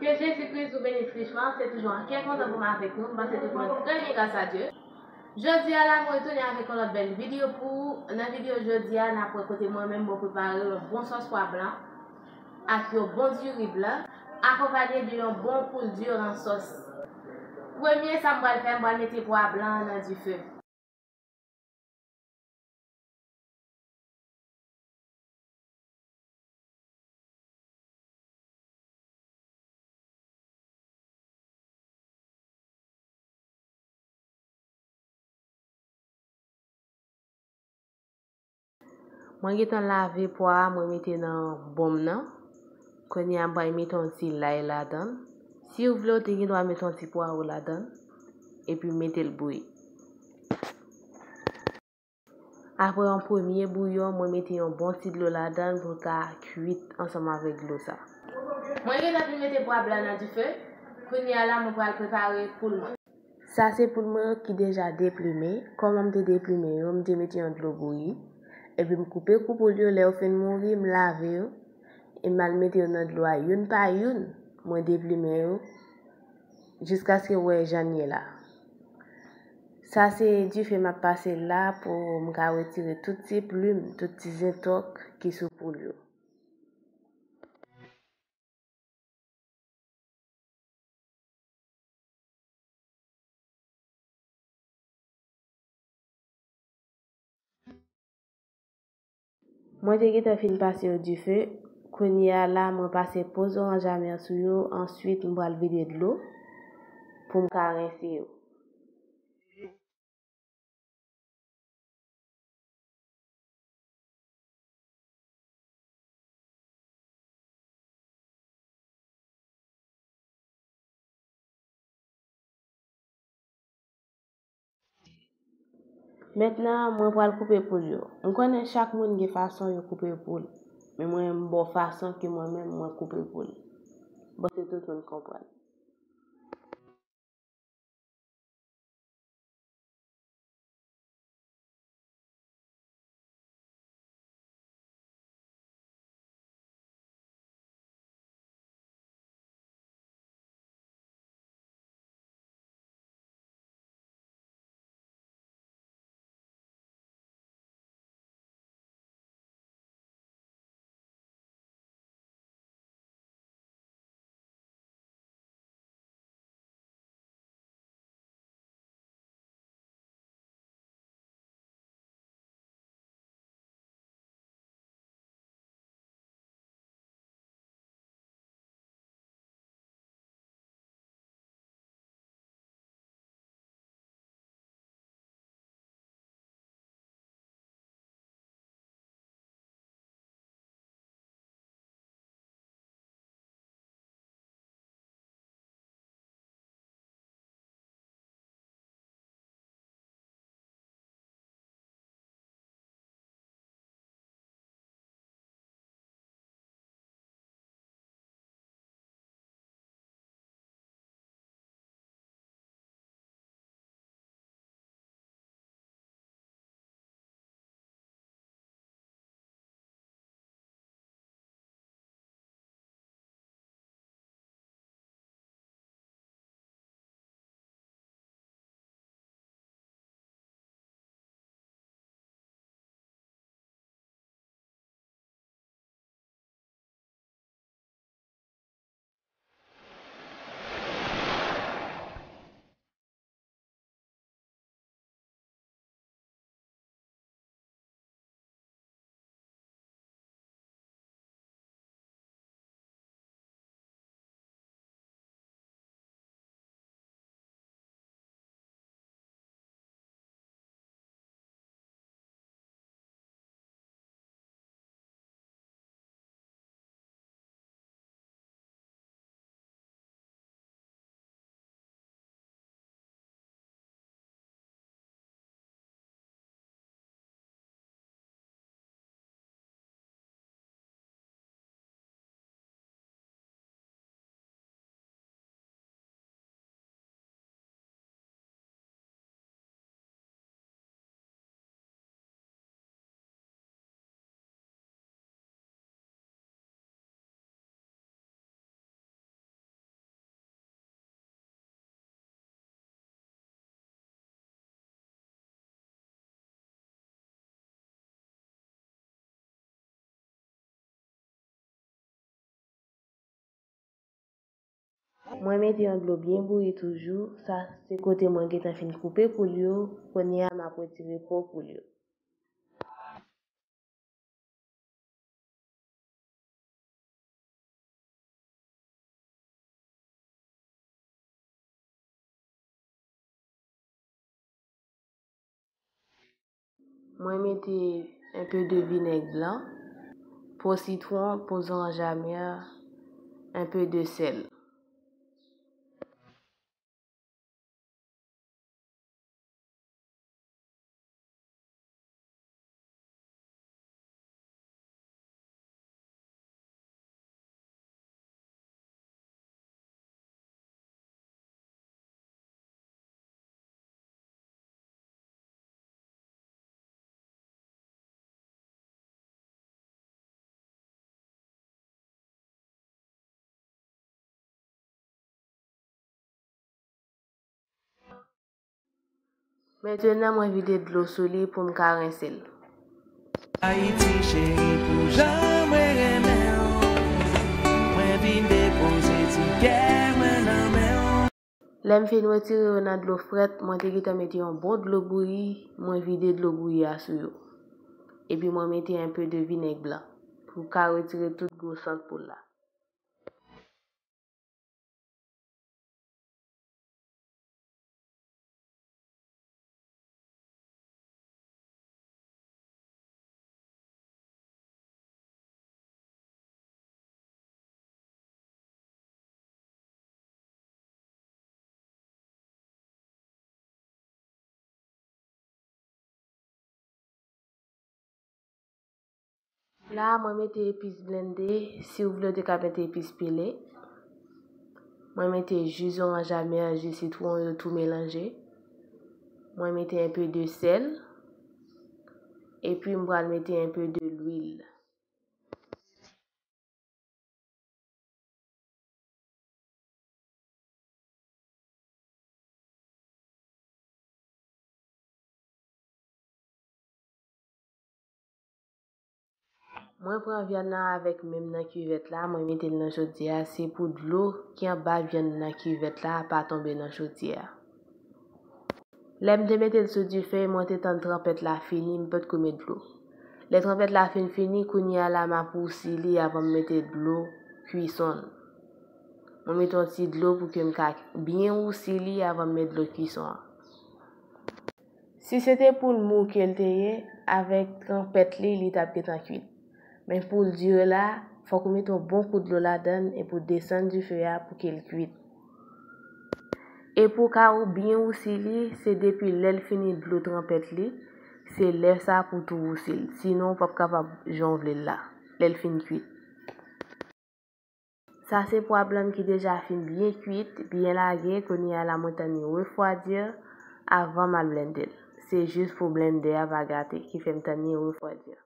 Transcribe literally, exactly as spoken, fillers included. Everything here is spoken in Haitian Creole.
Ke Jezi Kris ou beni richman, se toujou yon kè kontan pou m avèk nou, m panse tout moun trè byen gras a Dye. Jodi a la, mwen retounen avèk yon lòt bèl videyo pou ou. Nan videyo jodi a, n ap wè kote mwen menm mwen prepare yon bon sòs pwa blan ak yon bon diri blan, akonpanye de yon bon poul di an sòs. Premye, sa m pral fè, m pral mete pwa blan an nan dife. Mwen gentan lave pwa a, mwen mete nan bonm nan. Kounye a, m pral mete yon ti lay ladan l. Si w vle, w te gen dwa mete yon ti pwawo ladan l. Epi mete l bouyi. Apre yon premye bouyon, mwen mete yon bon ti dlo ladan l pou l ka kuit ansanm avèk dlo sa. Mwen gentan fin mete pwa blan nan dife. Kounye a la, mwen pral prepare poul mwen. Sa se poul mwen yo ki deja deplime. Kòman m te deplime yo, m te mete yon dlo bouyi. Epi m koupe kou poul yo, lè yo fin mouri, m lave yo. E m al mete yo nan dlo a youn pa youn. Mwen deplime yo jiskaske w wè jan l ye la. Sa se dife m ap pase la pou m ka retire tout ti plim, tout ti zentòk ki sou poul yo. Mwen te gentan fin pase yo dife. Kounye a la, mwen pase po zoranj amè sou yo. Answit, m pral vide dlo pou m ka rense yo. Mentnan, mwen pral koupe poul yo. M konnen chak moun gen fason yo koupe poul, men mwen, m ba w fason ke mwen menm, mwen koupe poul. M panse tout moun konprann. Mwen mete yon dlo byen bouyi toujou, sa se kote mwen gentan fin koupe poul yo, kounye a m ap retire po poul yo. Mwen mete enpe de vinèg blan, po sitwon, po zoranj amè, enpe de sèl. Mentnan mwen vide dlo sou li pou m ka rense l. Ayiti cheri, pou jan mwen renmen w, mwen vin depoze ti kè mwen nan men w. Lè m fin retire yo nan dlo frèt, mwen te gentan mete yon bon dlo bouyi, mwen vide dlo bouyi a sou yo. Epi mwen mete enpe de vinèg blan pou ka retire tout gwo sant poul la. La a, mwen mete epis blende, si w vle, w te ka mete epis pile. Mwen mete ji zoranj amè, ji sitwon, yo tou melanje. Mwen mete enpe de sèl. Epi, m pral mete enpe de lwil. Mwen pran vyann nan avèk men m nan kivèt la, mwen mete l nan chodyè a, se pou dlo ki anba vyann nan kivèt la pa tonbe nan chodyè a. Lè m te mete l sou dife, mwen te tann tranpèt la fini, m potko met dlo. Lè tranpèt la fin fini, kounye a la m ap wousi li avan m mete dlo kwison l. Mwen mete yon ti dlo pou ke m ka byen wousi li avan m met dlo kwison an. Si se te poul mou ke l te ye, avèk tranpèt li, li t ap gentan kwit. Men pou l dire la, fòk ou mete yon bon kout dlo ladan l epi w desann dife a pou ke l kwit. E pou w ka ou byen wousi li, se depi lè l fini dlo tranpèt li, se lè sa pou w tou wousi l. Sinon, ou p ap kapab jan w vle l la, lè l fin kwit. Sa se pwa blanm ki deja fin byen kwit, byen lage, kounye a la mwen tann li refwadi avan m al blende l. Se jis pou blendè a pa gate ki fè m tann li refwadi.